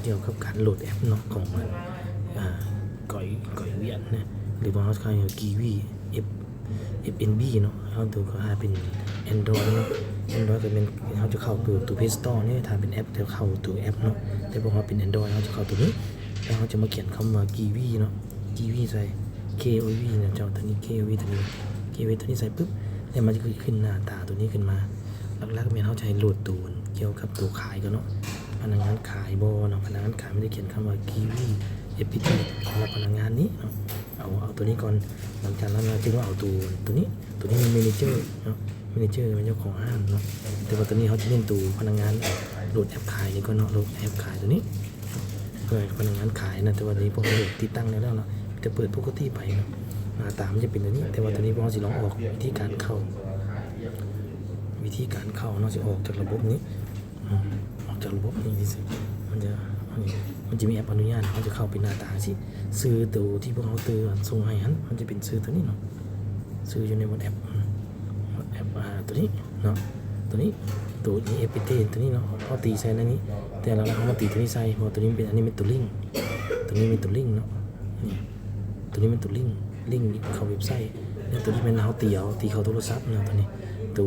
ກ່ຽວກັບການໂຫຼດແອັບເນາະ ຂອງມັນ ອາ ກ້ອຍ ກ້ອຍວຽດນະ ຫຼືວ່າເຮົາເອີ້ນວ່າ Kiwi F F N B ເນາະ. ເຮົາໂຕກໍຖ້າເປັນ Android ເນາະ Android ກໍແມ່ນເຮົາຈະເຂົ້າໂຕ ໂຕ Play Store ນີ້ ຖ້າເປັນແອັບຈະເຂົ້າໂຕແອັບເນາະ. ແຕ່ພວກເຮົາເປັນ Android ເຮົາຈະເຂົ້າໂຕນີ້ ແລ້ວເຮົາຈະມາຂຽນຄຳວ່າ Kiwi ເນາະ Kiwi ໃສ່ K O V ນະເຈົ້າ ໂຕນີ້ K O V ໂຕນີ້ Kiwi ໂຕນີ້ໃສ່ປຶບ ແລ້ວມັນຈະຂຶ້ນໜ້າຕາໂຕນີ້ຂຶ້ນມາ. ຫຼັກໆແມ່ນເຮົາຈະໃຫ້ໂຫຼດໂຕກ່ຽວກັບໂຕຂາຍກ່ອນເນາະ ພະນັກງານຂາຍບໍ່ເນາະ ພະນັກງານຂາຍມັນຈະຂຽນຄຳວ່າ Kiwi F P T ສຳລັບພະນັກງານນີ້ເນາະ. ເອົາ ເອົາໂຕນີ້ກ່ອນ ຫຼັງຈາກນັ້ນເຮົາຈຶ່ງມາເອົາໂຕ ໂຕນີ້ ໂຕນີ້ແມ່ນ Manager ເນາະ Manager ແມ່ນເຈົ້າຂອງຮ້ານເນາະ. ແຕ່ວ່າໂຕນີ້ເຮົາຈະເນັ້ນໂຕພະນັກງານໂຫຼດແອັບຂາຍນີ້ກ່ອນເນາະ ໂຫຼດແອັບຂາຍໂຕນີ້ ເພື່ອໃຫ້ພະນັກງານຂາຍນະ. ແຕ່ວ່ານີ້ພວກເຮົາຕິດຕັ້ງແລ້ວເນາະ ຈະເປີດປົກກະຕິໄປເນາະ ໜ້າຕາມັນຈະເປັນແບບນີ້. ແຕ່ວ່າໂຕນີ້ພວກເຮົາຊິລອງອອກວິທີການເຂົ້າ ວິທີການເຂົ້າເນາະ ຊິອອກຈາກລະບົບນີ້ ອອກຈາກລະບົບນີ້ຊື່ໆ ມັນຈະ ອັນນີ້ ມັນຈະມີແອັບອະນຸຍາດ ເຮົາຈະເຂົ້າເປັນໜ້າຕາຈັ່ງຊີ້. ຊື່ໂຕທີ່ພວກເຮົາເຕີມສົ່ງໃຫ້ຫັ້ນ ມັນຈະເປັນຊື່ໂຕນີ້ເນາະ ຊື່ຢູ່ໃນ WhatsApp WhatsApp ອາ ໂຕນີ້ເນາະ ໂຕນີ້ ໂຕ F P T ໂຕນີ້ເນາະ ເຮົາຕີໃສ່ໃນນີ້. ແຕ່ລະເຮົາມາຕີໂຕນີ້ໃສ່ ເພາະວ່າໂຕນີ້ເປັນ ອັນນີ້ແມ່ນໂຕລິ້ງ ໂຕນີ້ແມ່ນໂຕລິ້ງເນາະ ນີ້ ໂຕນີ້ແມ່ນໂຕລິ້ງ ລິ້ງເຂົ້າເວັບໄຊ. ແລ້ວໂຕນີ້ແມ່ນເຮົາຕີເອົາ ຕີເຂົ້າໂທລະສັບເນາະ ໂຕນີ້ ໂຕ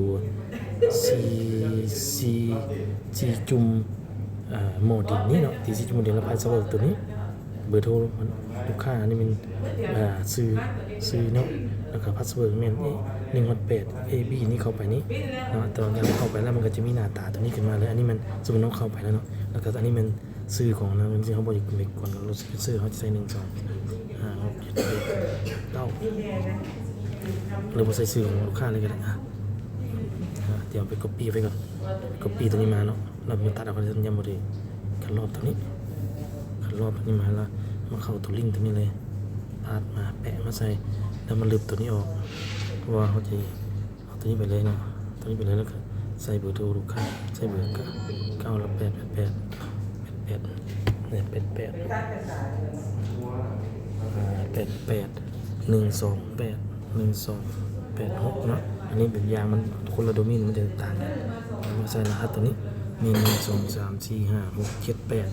ສີ່ ສີ່ ສີ່ຈຸ່ມ ເອີ ໝໍ້ດິນນີ້ເນາະ ຕີສີ່ຈຸ່ມໝໍ້ດິນ ແລ້ວພາສເວີດໂຕນີ້ ເບີໂທລູກຄ້າ ອັນນີ້ແມ່ນ ເອີ ຊື່ ຊື່ເນາະ ແລ້ວກໍພາສເວີດແມ່ນ ໜຶ່ງຮອດແປດ A B ນີ້ເຂົ້າໄປນີ້ເນາະ. ແຕ່ວ່າເຮົາເຂົ້າໄປແລ້ວມັນກໍຈະມີໜ້າຕາໂຕນີ້ຂຶ້ນມາເລີຍ. ອັນນີ້ແມ່ນສົມມຸດເຮົາເຂົ້າໄປແລ້ວເນາະ ແລ້ວກໍອັນນີ້ແມ່ນ ຊື່ຂອງເຮົາ ເຮົາບໍ່ຢາກໄປກວນກັບໂລຊິເຊີ ເຮົາຈະໃສ່ ໜຶ່ງ ສອງ ສາມ ສີ່ ຫ້າ ຫົກ ເຈັດ ແປດ ເກົ້າ ຫຼືວ່າໃສ່ຊື່ຂອງລູກຄ້າເລີຍກໍໄດ້. ອາ ດຽວໄປກັອບປີ້ໄວ້ກ່ອນ ກັອບປີ້ໂຕນີ້ມາເນາະ ແລ້ວມາຕັດເອົາ ຍັງບໍ່ໄດ້ຄັດລອບໂຕນີ້ ຄັດລອບໂຕນີ້ມາ ແລ້ວມາເຂົ້າໂຕລິ້ງໂຕນີ້ເລີຍ ພາດມາແປະມາໃສ່ ແລ້ວມາລຶບໂຕນີ້ອອກ ເພາະວ່າເຮົາຈະ ເອົາໂຕນີ້ໄປເລີຍເນາະ ໂຕນີ້ໄປເລີຍ ແລ້ວກໍໃສ່ເບີໂທລູກຄ້າ ໃສ່ເບີ ເກົ້າ ແລ້ວ ແປດ ແປດ ແປດ ແປດ ແປດ ແປດ ແປດ ອ່າ ແປດ ແປດ ໜຶ່ງ ສອງ ແປດ ໜຶ່ງ ສອງ ແປດ ຫົກ ເນາະ. ອັນນີ້ເປັນຢ່າງມັນ ຄົນລະໂດເມນມັນຈະຕ່າງກັນ. ມາໃສ່ລະຫັດໂຕນີ້ ມີ ໜຶ່ງ ສອງ ສາມ ສີ່ ຫ້າ ຫົກ ເຈັດ ແປດ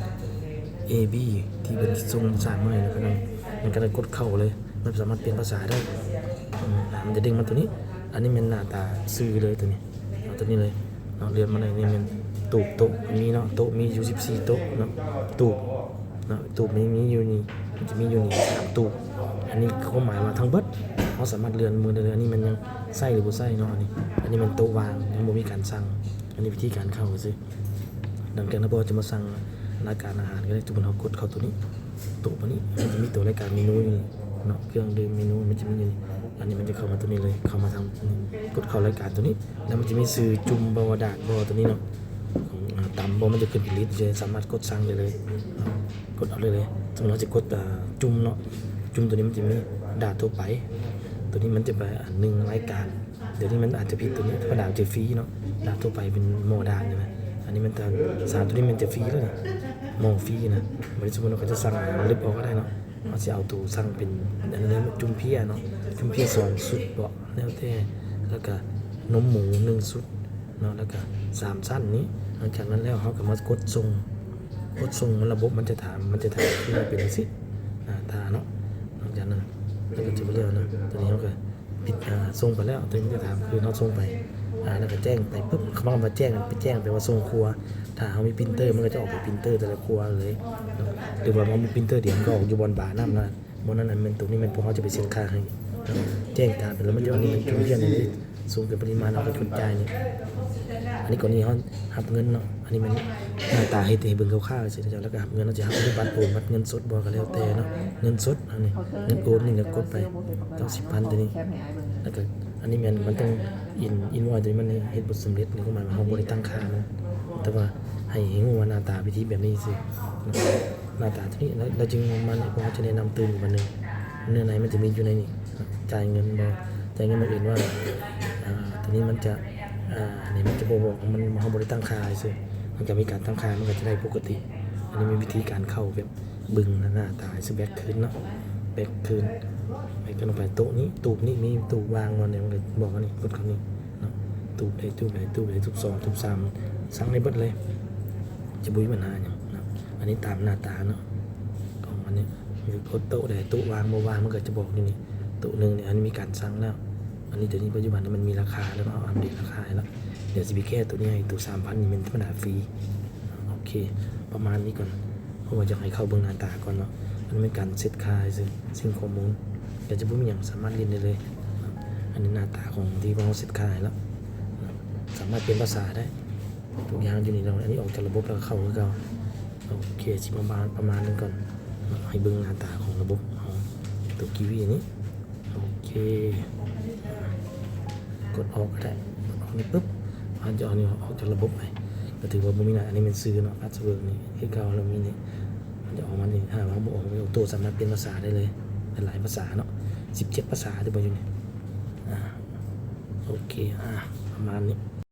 A B ທີ່ເພິ່ນສົ່ງສາມມາໃຫ້ ແລ້ວກໍ ແລ້ວກໍກົດເຂົ້າເລີຍ ມັນສາມາດປ່ຽນພາສາໄດ້. ອືມ ມັນຈະເດ້ງມາໂຕນີ້ ອັນນີ້ແມ່ນໜ້າຕາຊື່ເລີຍໂຕນີ້ ເອົາໂຕນີ້ເລີຍເນາະ. ເລື່ອນມາໃນນີ້ແມ່ນຕູບໂຕະ ມີເນາະ ໂຕະມີຢູ່ສິບສີ່ໂຕະເນາະ ຕູບເນາະ ຕູບມີ ມີຢູ່ນີ້ ມັນຈະມີຢູ່ນີ້ສາມຕູບ. ອັນນີ້ຄວາມໝາຍວ່າທັງເບິດ ເຮົາສາມາດເລື່ອນມືໄດ້ເລີຍ. ອັນນີ້ແມ່ນຍັງໃຊ້ຫຼືບໍ່ໃຊ້ເນາະ ອັນນີ້ ອັນນີ້ແມ່ນໂຕະວາງ ຍັງບໍ່ມີການສັ່ງ. ອັນນີ້ວິທີການເຂົ້າຊື່ ຫຼັງຈາກນັ້ນພວກເຮົາຈະມາສັ່ງລາຍການອາຫານກໍໄດ້. ສົມມຸດເຮົາກົດເຂົ້າໂຕນີ້ ໂຕະໂຕນີ້ ມັນຈະມີໂຕລາຍການເມນູຢູ່ນີ້ເນາະ ເຄື່ອງດື່ມເມນູ ມັນຈະມີຢູ່ນີ້. ອັນນີ້ມັນຈະເຂົ້າມາໂຕນີ້ເລີຍ ເຂົ້າມາທາງນີ້ ກົດເຂົ້າລາຍການໂຕນີ້ ແລ້ວມັນຈະມີຊື່ຈຸ່ມບໍ່ ດາດບໍ່ ໂຕນີ້ເນາະ ອາ ຕຳບໍ່ ມັນຈະຂຶ້ນເປັນລິດ ຈະສາມາດກົດສັ່ງໄດ້ເລີຍເນາະ ກົດເອົາໄດ້ເລີຍ. ສົມມຸດເຮົາຈະກົດ ອາ ຈຸ່ມເນາະ ຈຸ່ມໂຕນີ້ມັນຈະມີດາດທົ່ວໄປ ໂຕນີ້ມັນຈະໄປ ອາ ໜຶ່ງລາຍການ ດຽວນີ້ມັນອາດຈະຜິດໂຕນີ້ ທຳມະດາມັນຈະຟຣີເນາະ ດາດທົ່ວໄປເປັນໝໍ້ດາດນີ້ນະ. ອັນນີ້ມັນຈະ ສາມໂຕນີ້ມັນຈະຟຣີແລ້ວນີ້ ໝໍ້ຟຣີນະ. ບັດນີ້ສົມມຸດວ່າເຂົາຈະສັ່ງ ເຮົາລຶບອອກກໍໄດ້ເນາະ ເຮົາຊິເອົາໂຕສັ່ງເປັນ ອັນນີ້ ຈຸ່ມເພຍເນາະ ຈຸ່ມເພຍສອງຊຸດເບາະ ແລ້ວແຕ່ ແລ້ວກະນົມໝູໜຶ່ງຊຸດເນາະ ແລ້ວກະສາມຊັ້ນນີ້. ຫຼັງຈາກນັ້ນແລ້ວເຮົາກໍມາກົດສົ່ງ ກົດສົ່ງ ລະບົບມັນຈະຖາມ ມັນຈະຖາມຂຶ້ນມາເປັນຈັ່ງຊີ້ ອາ ຖ້າເນາະ. ຫຼັງຈາກນັ້ນ ແລ້ວກໍຈະບໍ່ເລີຍເນາະ ຕອນນີ້ເຮົາກໍ ປິດ ອາ ສົ່ງໄປແລ້ວ ໂຕນີ້ມັນຈະຖາມຄືເຮົາສົ່ງໄປ ອາ ແລ້ວກໍແຈ້ງໄປປຶບ ຄຳວ່າແຈ້ງ ໄປແຈ້ງແປວ່າສົ່ງຄົວ. ຖ້າເຮົາມີປຣິນເຕີ ມັນກໍຈະອອກໄປປຣິນເຕີແຕ່ລະຄົວເລີຍເນາະ ຫຼືວ່າເຮົາມີປຣິນເຕີດຽວ ມັນກໍອອກຢູ່ບ່ອນບານຳນະ. ບ່ອນນັ້ນ ອັນແມ່ນ ໂຕນີ້ແມ່ນພວກເຮົາຈະໄປເຊັນຄ່າໃຫ້ເນາະ ແຈ້ງການໄປແລ້ວ ມັນຈະ ອັນນີ້ມັນຈຸ່ມພຽງນີ້ ສົ່ງເປັນປະລິມານ ເຮົາກໍກົດຈ່າຍນີ້. ອັນນີ້ກໍນີ້ເຮົາຮັບເງິນເນາະ ອັນນີ້ແມ່ນໜ້າຕາເຮັດໃຫ້ເບິ່ງຄ່າວໆຊື່ໆ ແລ້ວກໍຮັບເງິນ ເຮົາຈະຮັບເປັນບັດໂອນ ບັດເງິນສົດບໍ່ກໍແລ້ວແຕ່ເນາະ ເງິນສົດ. ອັນນີ້ເງິນໂອນນີ້ກໍກົດໄປເກົ້າສິບພັນໂຕນີ້ ແລ້ວກໍອັນນີ້ແມ່ນມັນຕ້ອງອິນ ອິນວອຍໂຕນີ້ມັນເຮັດບໍ່ສຳເລັດ ນີ້ກໍໝາຍວ່າເຮົາບໍ່ໄດ້ຕັ້ງຄ່າມັນ ແຕ່ວ່າໃຫ້ ໃຫ້ຮູ້ວ່າໜ້າຕາວິທີແບບນີ້ຊື່ເນາະ ໜ້າຕາໂຕນີ້ ແລ້ວ ແລ້ວຈຶ່ງມາ ພວກເຮົາຈະແນະນຳຕື່ມອີກບາດໜຶ່ງ ເນື້ອໃນມັນຈະມີຢູ່ໃນນີ້ ຈ່າຍເງິນບໍ່ ຈ່າຍເງິນ ບັງເອີນວ່າ ອາ ໂຕນີ້ມັນຈະ ອາ ອັນນີ້ມັນຈະບໍ່ບອກ ມັນ ເຮົາບໍ່ໄດ້ຕັ້ງຄ່າຊື່ ມັນຈະມີການຕັ້ງຄ່າ ມັນກໍຈະໄດ້ປົກກະຕິ. ອັນນີ້ແມ່ນວິທີການເຂົ້າແບບ ເບິ່ງໜ້າຕາ ຊິແບັກຄືນເນາະ ແບັກຄືນ ແບັກຄືນລົງໄປ. ໂຕະນີ້ ຕູບນີ້ ມີຕູບວ່າງບໍ່ນີ້ ມັນກໍບອກອັນນີ້ ກົດເຂົ້ານີ້ເນາະ ຕູບໃດ ຕູບໃດ ຕູບໃດ ຕູບສອງ ຕູບສາມ ສັ່ງໄດ້ເບິດເລີຍ ຈະບໍ່ມີບັນຫາຫຍັງເນາະ. ອັນນີ້ຕາມໜ້າຕາເນາະ ຂອງອັນນີ້ ມີກົດໂຕະໃດ ໂຕະວ່າງບໍ່ວ່າງ ມັນກໍຈະບອກຢູ່ນີ້ ໂຕະໜຶ່ງນີ້ ອັນນີ້ມີການສັ່ງແລ້ວ ອັນນີ້ ໂຕນີ້ປັດຈຸບັນນີ້ມັນມີລາຄາແລ້ວເນາະ ອັບເດດລາຄາໃຫ້ແລ້ວ ດຽວຊິໄປແກ້ໂຕນີ້ໃຫ້ ໂຕສາມພັນນີ້ແມ່ນທຳມະດາຟຣີ. ໂອເຄ ປະມານນີ້ກ່ອນ ເພາະວ່າຢາກໃຫ້ເຂົ້າເບິ່ງໜ້າຕາກ່ອນເນາະ ອັນນີ້ແມ່ນການເຊັດຄ່າຊື່ ຊິງຂໍ້ມູນ ກໍຈະບໍ່ມີຫຍັງ ສາມາດຫຼິ້ນໄດ້ເລີຍ. ອັນນີ້ໜ້າຕາຂອງທີ່ເຮົາເຊັດຄ່າໃຫ້ແລ້ວ ສາມາດປ່ຽນພາສາໄດ້ ທຸກຢ່າງຢູ່ນີ້ແລ້ວ ອັນນີ້ອອກຈາກລະບົບແລ້ວກໍເຂົ້າຄືເກົ່າ. ໂອເຄ ຊິປະມານ ປະມານນີ້ກ່ອນ ໃຫ້ເບິ່ງໜ້າຕາຂອງລະບົບເຮົາ ໂຕກີວີນີ້. ໂອເຄ ກົດອອກກໍໄດ້ ກົດອອກນີ້ປຶບ ເຮົາຈະເອົານີ້ອອກຈາກລະບົບໄປ ກໍຖືວ່າບໍ່ມີໜ້າ ອັນນີ້ແມ່ນຊື່ເນາະ ພາສເວີດນີ້ຄືເກົ່າ ແລ້ວມີນີ້ ເຮົາຈະອອກມານີ້ ຖ້າເຮົາບໍ່ອອກ ໂຕສາມາດປ່ຽນພາສາໄດ້ເລີຍ ຫຼາຍພາສາເນາະ ສິບເຈັດພາສາ ຖືວ່າຢູ່ນີ້. ອາ ໂອເຄ ອາ ປະມານນີ້